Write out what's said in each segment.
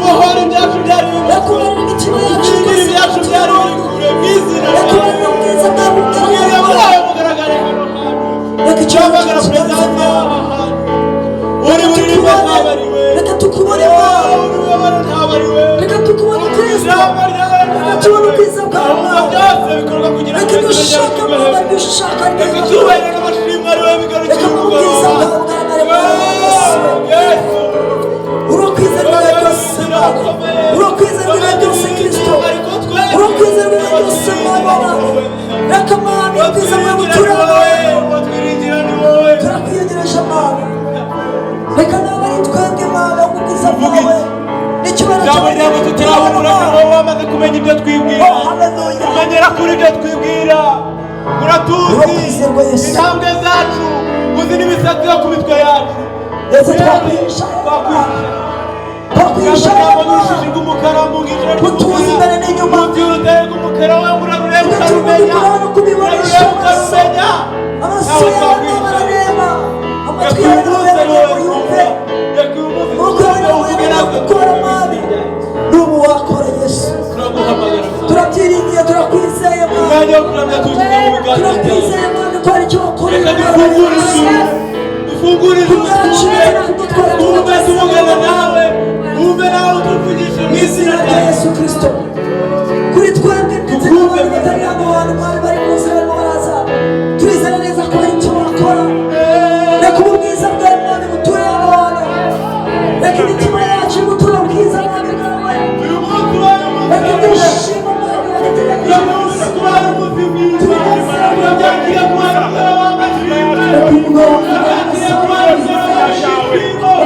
Tubohore ibyacu byari Reka biboshywe. ubarire imitima yacu Dukingire rwose ibyacu byari biri kure mu izina Reka rya ubarire ubwiza bwawe Ubwiza bugaragare. bwawe bugaragare hano hantu. Reka icyubahiro Tuhamagara cyawe presence kigaragare. y'aba hantu. Uri buririmbe ntabwo ari we. Reka tukubone Mwami. Uri bubabare ntabwo ari we. Reka tukubone Kristo. Ijambo ryawe Reka ntabwo tubone ari we. ubwiza bwawe Ahubwo Mwami. byose bikorwa kugira ngo Reka ibyo izina ryawe ushaka rishyirwe Mwami, hejuru. ibyo ushaka Reka reka icyubahiro n'amashimwe ari wowe bigarukire Reka ubwiza umugoroba. bwawe bugaragare Mwami Yesu. Yesu. Urakwizerwa ibihe byose Mwami. Urakwizerwa ibihe byose Kristo. Urakwizerwa ibihe byose Mwami w'abami. Reka Mwami ubwiza bwawe buture hano. Turakwiyegereje Mwami. Reka nawe ari twebwe Mwami, ahubwo ubwiza bwawe n'icyubahiro Ijambo cyawe ryawe tutarahumura Mwami. wowe wamaze kumenya ibyo twibwira. Oh, hallelujah. Umenyera kuri ibyo twibwira. Uratuzi Urakwizerwa Yesu. intambwe zacu, uzi n'imisatsi yo ku mitwe yacu. Ndetse twakwihisha Twakwihisha. twakwihisha Amagambo n'urushishi rw'umukara mu ijoro Utuzi imbere n'inyuma. Munsi y'urutare rw'umukara we urarureba Twe ukarumenya. turi no kubibonesha Urarureba amaso. ukarumenya. Amaso Ntawe yawe twakwihisha. arareba, amatwi Reka yawe uyu munsi ari arareba wowe yumve. Reka uyu munsi Umwuka wawe tuvuge nawe natwe gukora Mwami. N'ubu wakora Yesu. Turaguhamagara. Turabyiringiye, turakwizeye Mwami. Umwanya wo kuramya tuwushyize mu biganza byawe. Turakwizeye Mwami ko hari icyo wakoreye Reka Mwami. dufungure ijuru, dufungure ijuru, Kubwacu twumve, twumve tuvugana nawe, twumve nawe utuvugishe mu mu izina izina rya rya Yesu. Yesu Kristo, kuri twebwe ndetse n'abandi batari hano hantu Mwami, bari mu nzira barimo baraza, turizera neza ko hari icyo wakora. Reka ubu bwiza bwawe Mwami buture hano hantu. Reka imitima yacu ibuture ubwiza Mwami bwawe. Uyu munsi ubaye umunsi Reka ibyishimo Mwami waduteganyije Turabyakira kubaye umunsi mwiza. Turabyakira kubaye umugoroba w'amashimwe. Reka uyu mugoroba Turabyakira kubaye umugoroba w'amashimwe.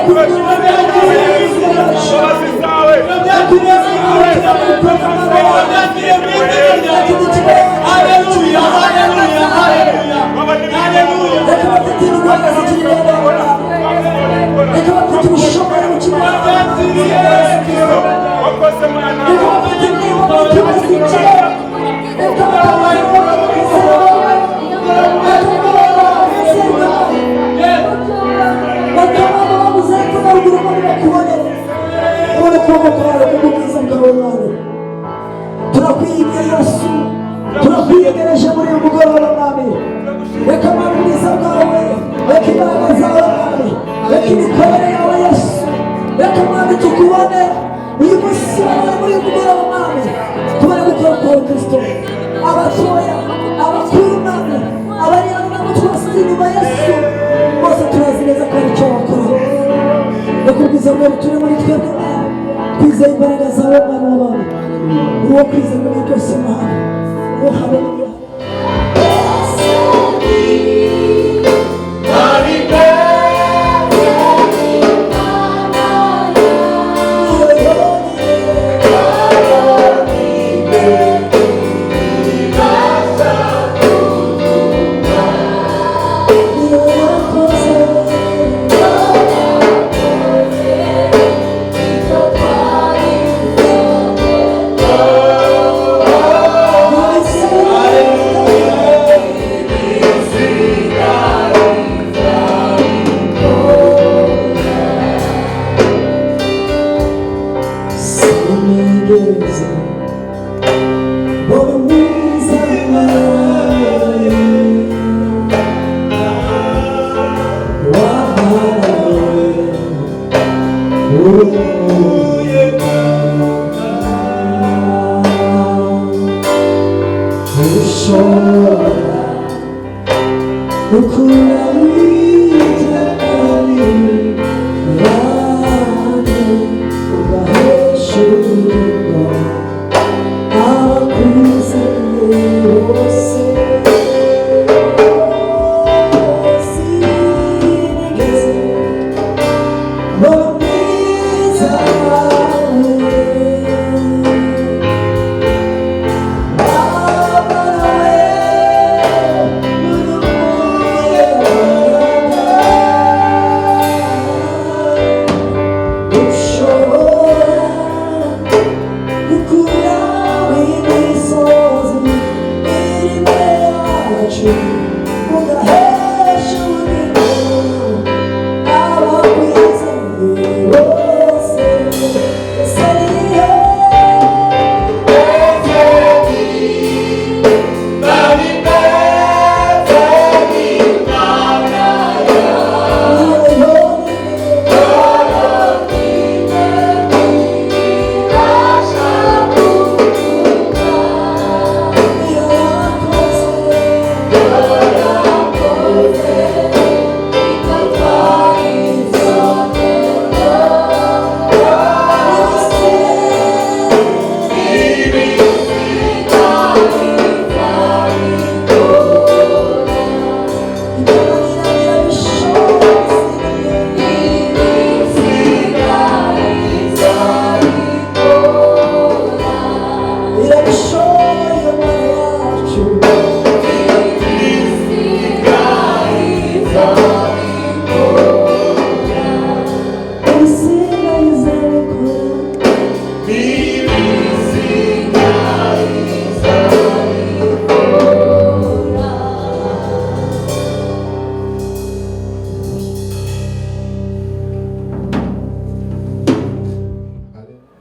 Turabyakiriye mu izina Turabyakiriye mu izina rya Reka imitima yacu Haleluya, haleluya, haleluya. Haleluya. Reka abafite indwara zikiri neza, reka abafite ubushomeri bukiri Turabyakiriye. reka abafite intimba mu mitima zikire, reka abatabaye batabana babuze hepfo na ruguru ngo bakubone, ubone ukuboko kwawe kubw'ubwiza bwawe Mwami. Turakwiyigiye Yesu, turakwiyegereje muri uyu mugoroba Mwami. Reka Mwami ubwiza bwawe, reka imbaraga zawe Mwami, reka imikorere yawe Yesu, reka Mwami tukubone uyu munsi wa none muri uyu mugoroba Mwami, tubone gukora kwawe Kristo. Abatoya, abakuru Mwami, abari hano nabo twasize inyuma Yesu, bose turazi neza ko hari icyo wakora. Reka ubwiza bwawe buture muri twebwe Mwami. Twizeye imbaraga zawe Mwami w'abami, uwo kwizerwa muri byose Mwami. Oh, haleluya. Sinigeze mbona umwiza nkawe, wampaye ushobora gukura witari bantu ugahesha ubugingo abakwizeye bose. Sinigeze mbona umwiza nkawe.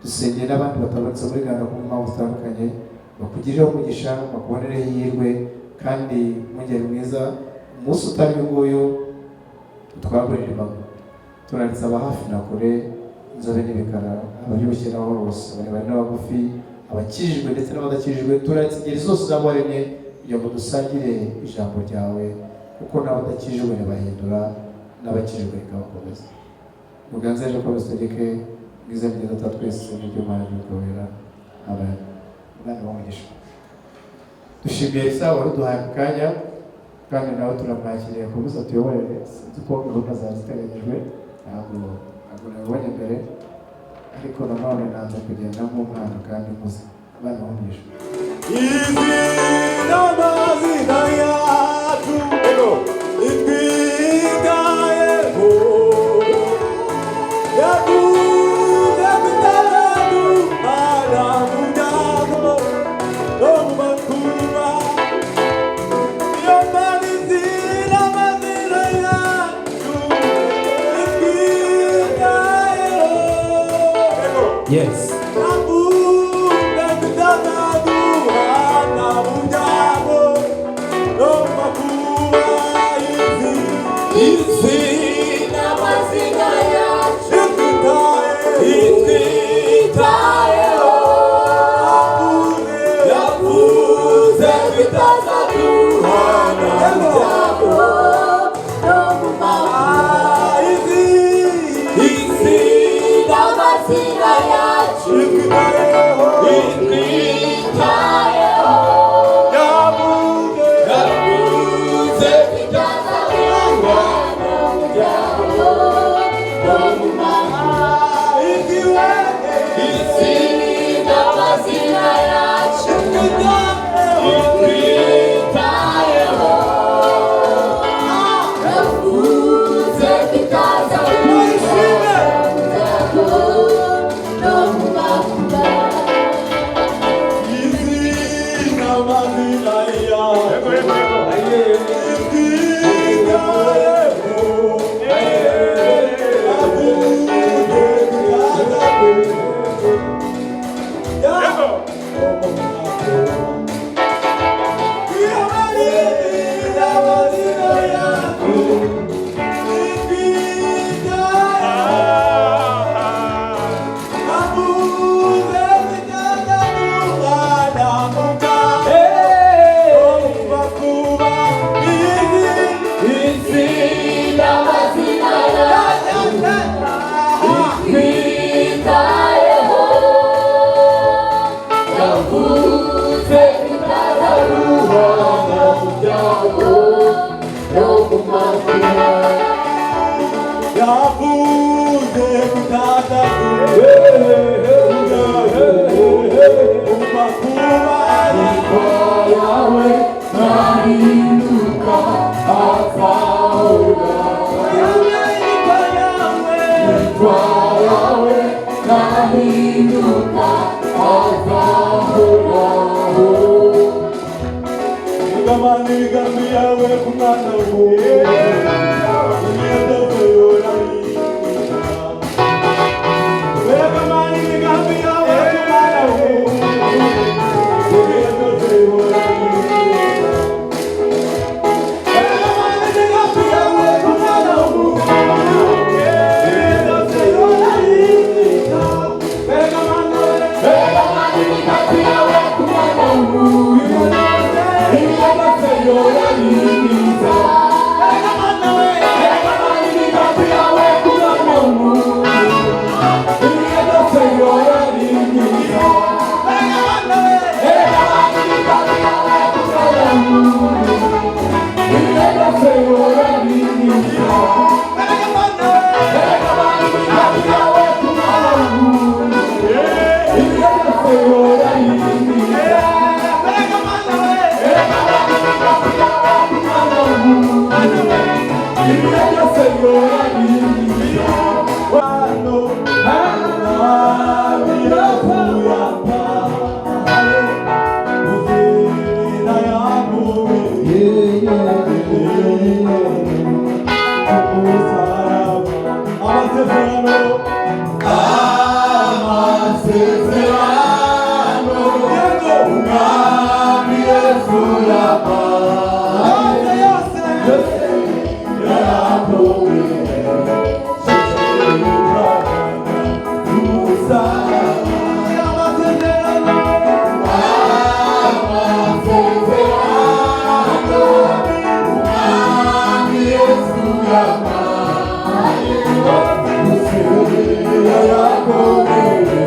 Dusengeye n'abandi batabonetse muri Uganda ku mpamvu zitandukanye, bakugirireho umugisha, bakubonereho ihirwe. Kandi mwungeri mwiza, umunsi utari uyu nguyu twagurira imbago, turaritse aba hafi na kure, inzobe n'ibikara, ababyibushye n'aborose, abarebare n'abagufi, abakijijwe ndetse n'abadakijijwe. Turaritse ingeri zose zaba waremye kugira ngo dusangire ijambo ryawe, kuko n'abadakijijwe ribahindura, n'abakijijwe rikabakomeza. Muganze rero komeza utegeke mwiza rya Data twese n'iry'Umwana n'Umwuka. Amen. Umwana w'umugisha. Dushimiye Isa wari uduhaye ako kanya, kandi nawe turamwakiriye akomeza tuyoborere. Sinzi uko gahunda zari ziteganyijwe, ntabwo nabibonye mbere, ariko nanone nanze kugenda nk'umwana kandi nkuze. Umwana w'umugisha. Izina amazina yacu itwitayeho, yavuze kutazaduhana mu byago no mu makuba. Iyo Mana izina amazina yacu itwitayeho. Yes. Yavuze kutazaduhana mu byago no mu makuba. Izina amazina yacu itwitayeho, itwitayeho, yavuze kutazaduhana mu byago no mu makuba. Izina amazina yacu itwitayeho, yavuze kutazaduhana mu byago no mu makuba. Izina amazina yacu itwitayeho, yavuze kutazaduhana mu byago no mu makuba. Izina amazina yacu Izina amazina yacu itwitayeho, yavuze kutazaduhana mu byago no mu makuba. Yavuze Yawe ntahinduka, azahora. Yitwa Yawe, ntahinduka, azahoraho. Imigambi yawe ku mwana Imigambi yawe ku mwana w'umuntu, Yesu yampaye yose yarakomeye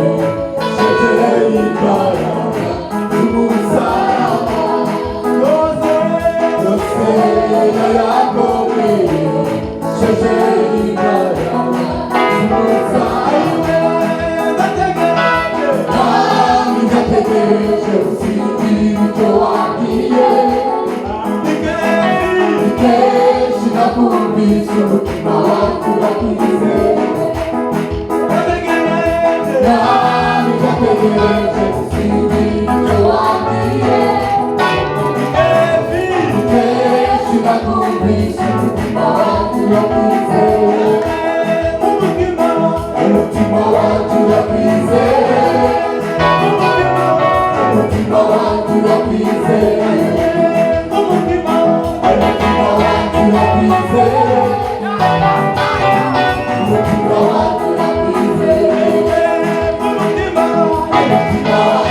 Umutima.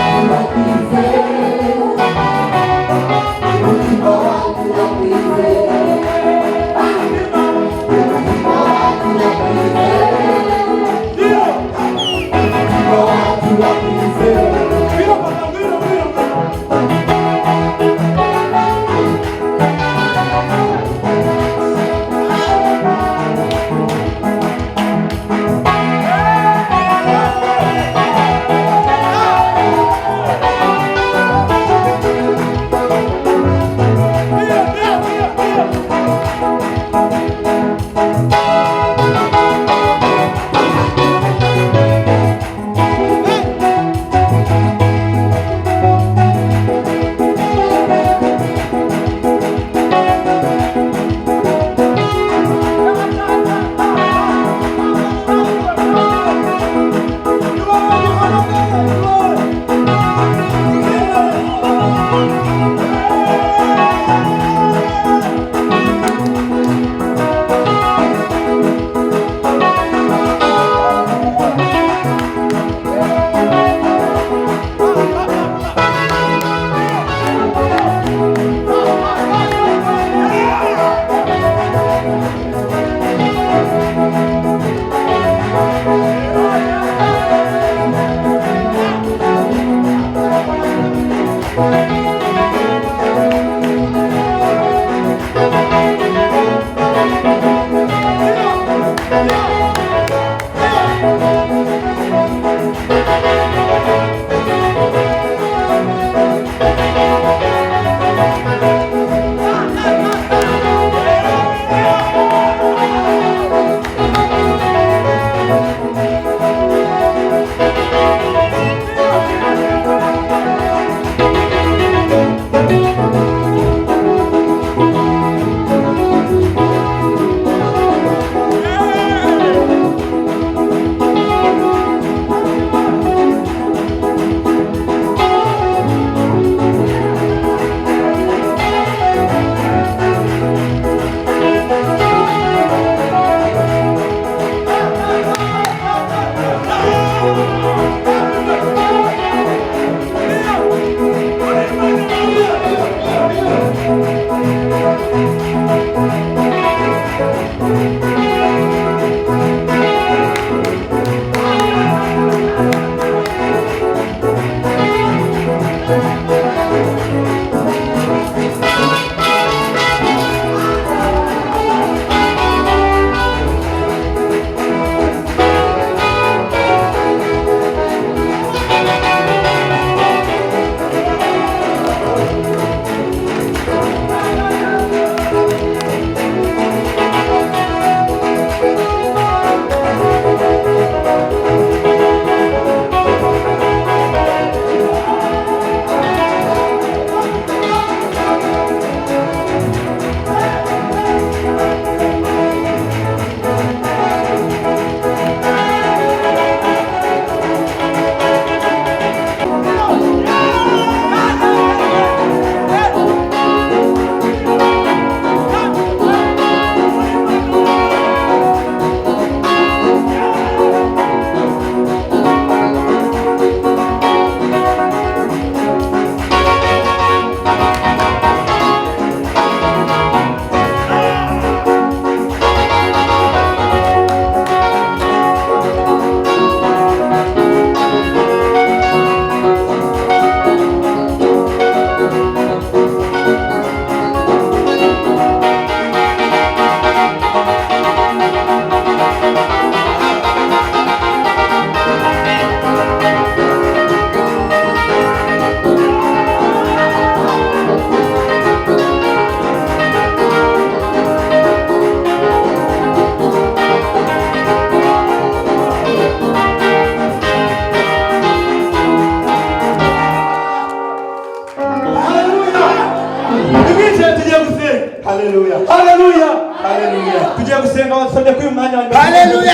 Tugiye gusenga, basabye ko uyu mwanya wa nyuma. Haleluya!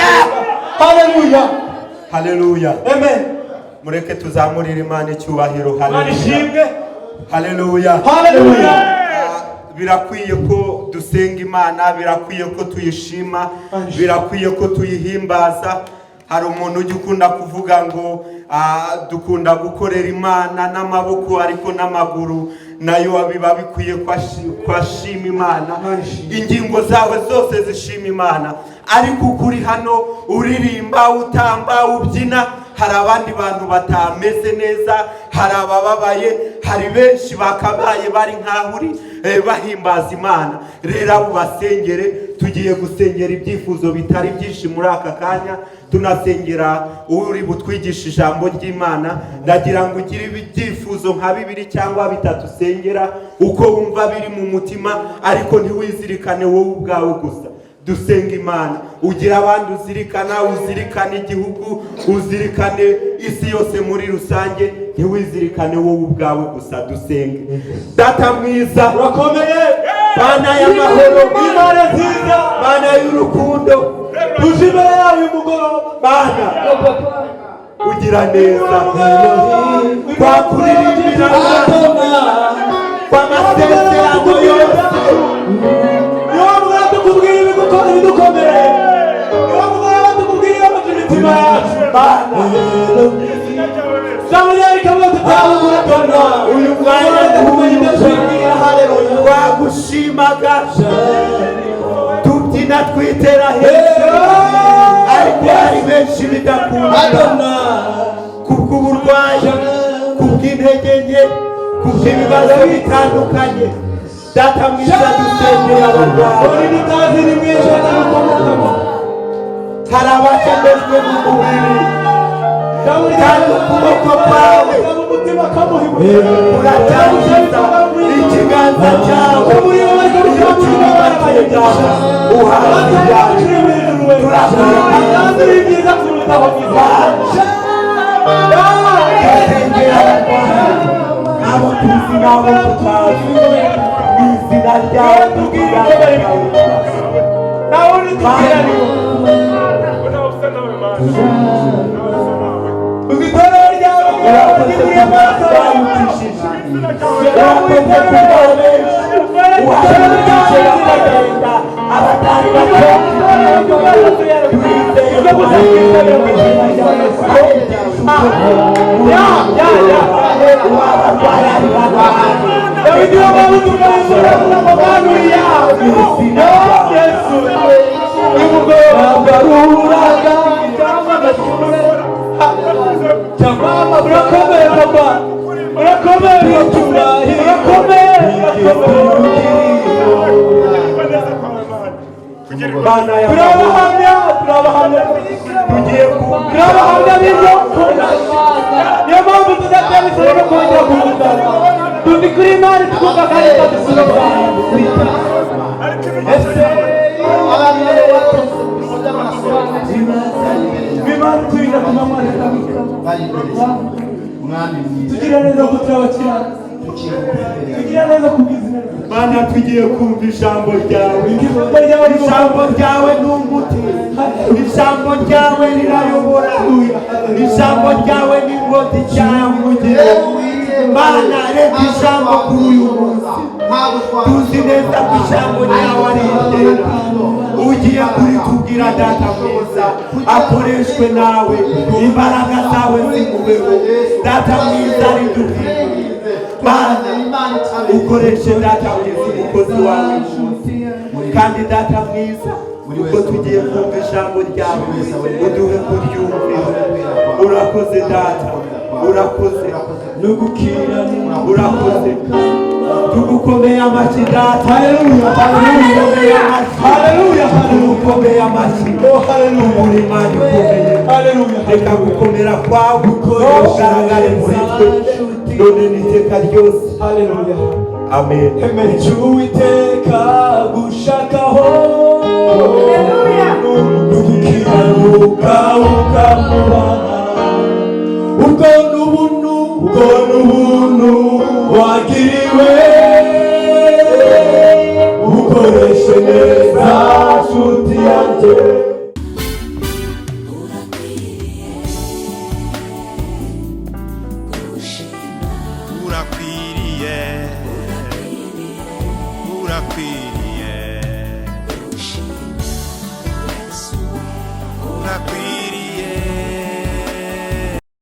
Haleluya! Haleluya! Amen. Mureke tuzamurire Imana icyubahiro. Imana Haleluya! ishimwe. Haleluya! Haleluya! Birakwiye ko dusenga Imana, birakwiye ko tuyishima, birakwiye ko tuyihimbaza. Hari umuntu ujya ukunda kuvuga ngo dukunda gukorera Imana n'amaboko, ariko n'amaguru nayo biba bikwiye ko ashima Imana. Ingingo zawe zose zishima Imana. Ariko uko uri hano uririmba, utamba, ubyina, hari abandi bantu batameze neza, hari abababaye, hari benshi bakabaye bari nk'aho uri bahimbaza Imana. Rero abo basengere. Tugiye gusengera ibyifuzo bitari byinshi muri aka kanya, tunasengera uri butwigisha ijambo ry'Imana. Ndagira ngo ugire ibyifuzo nka bibiri cyangwa bitatu usengera, uko wumva biri mu mutima, ariko ntiwizirikane wowe ubwawe gusa. Dusenga Imana, ugira abandi uzirikana, uzirikane igihugu, uzirikane isi yose muri rusange, ntiwizirikane wowe ubwawe gusa. Dusenge. Data mwiza, Urakomeye. Mana y'amahoro, Imana nziza. Mana y'urukundo, Tuje imbere yawe uyu mugoroba. Mana ugira neza, twakuririmbira kw'amasezerano yose. Niwo mugoroba tukubwira ibidukomereye, niwo mugoroba tukubwira ibibabaje imitima yacu. Mana, Ijambo ryawe rikavuga tutahura. Uyu mwanya kumenya ibyo twibwira. Haleluya! Twagushimaga tubyina, twitera hejuru, ariko hari benshi bidakunda kubw'uburwayi, kubw'intege nke, kubw'ibibazo bitandukanye. Data mwiza, dusengera abarwayi. Uri utazi ni mwinshi atamukomokamo. Hari abacengejwe mu mubiri, kandi ukuboko kwawe Umutima kamuha. Uracyakiza. Ikiganza cyawe iyo kirimo uhabwa ibyawe. Dusengera abarwayi, abo tuzi n'abo tutazi, mu izina ryawe tubwira. Wayukishije, urakoze kubwa benshi uhagarikije bakagenda, abatari bato. Twizeye abarwayi ari barwayi Urakomeye papa, urakomeye, urakomeye. Mana ya Turabahamya, turabahamya. Tugiye kumva. Turabahamya b'ibyo ukora. Niyo mpamvu tudatera isoni no kongera kuvugana. Tuzi kuri Imana twumva kandi ikadusubiza. Ese Imana turinda ku manywa. Mwami mwiza. Tugira neza ko turabakirana, tugira neza ku bw'izina ryawe. Mana, tugiye kumva ijambo ryawe. Ijambo ryawe. Ijambo ryawe ni umuti, ijambo ryawe rirayobora, ijambo ryawe ni ingoti cyawe. Mana, reka ijambo kuri uyu munsi. Tuzi neza ko ijambo ryawe ari iryera. Ugiye kuritubwira, Data mwiza, akoreshwe nawe, imbaraga zawe zimubeho. Data mwiza, ridubwire. Mana, ukoreshe Data mwiza umukozi wawe munsi. Kandi Data mwiza, ubwo tugiye kumva ijambo ryawe, uduhe kuryumvira. Urakoze Data, urakoze, urakoze. Tugukomeye amashyi, Data. Haleluya! Tugukomeye amashyi. Haleluya! Tugukomeye amashyi. Oh, haleluya! Uri Imana ikomeye. Haleluya! Reka gukomera kwawe kugaragare muri twe none n'iteka ryose. Haleluya! Amen. Amen. Uwiteka gushakaho gukiranuka ukamubaha, ubwo n'ubuntu, ubwo n'ubuntu wagiriwe, ukoreshe neza nshuti. Urakwiriye, urakwiriye, urakwiriye.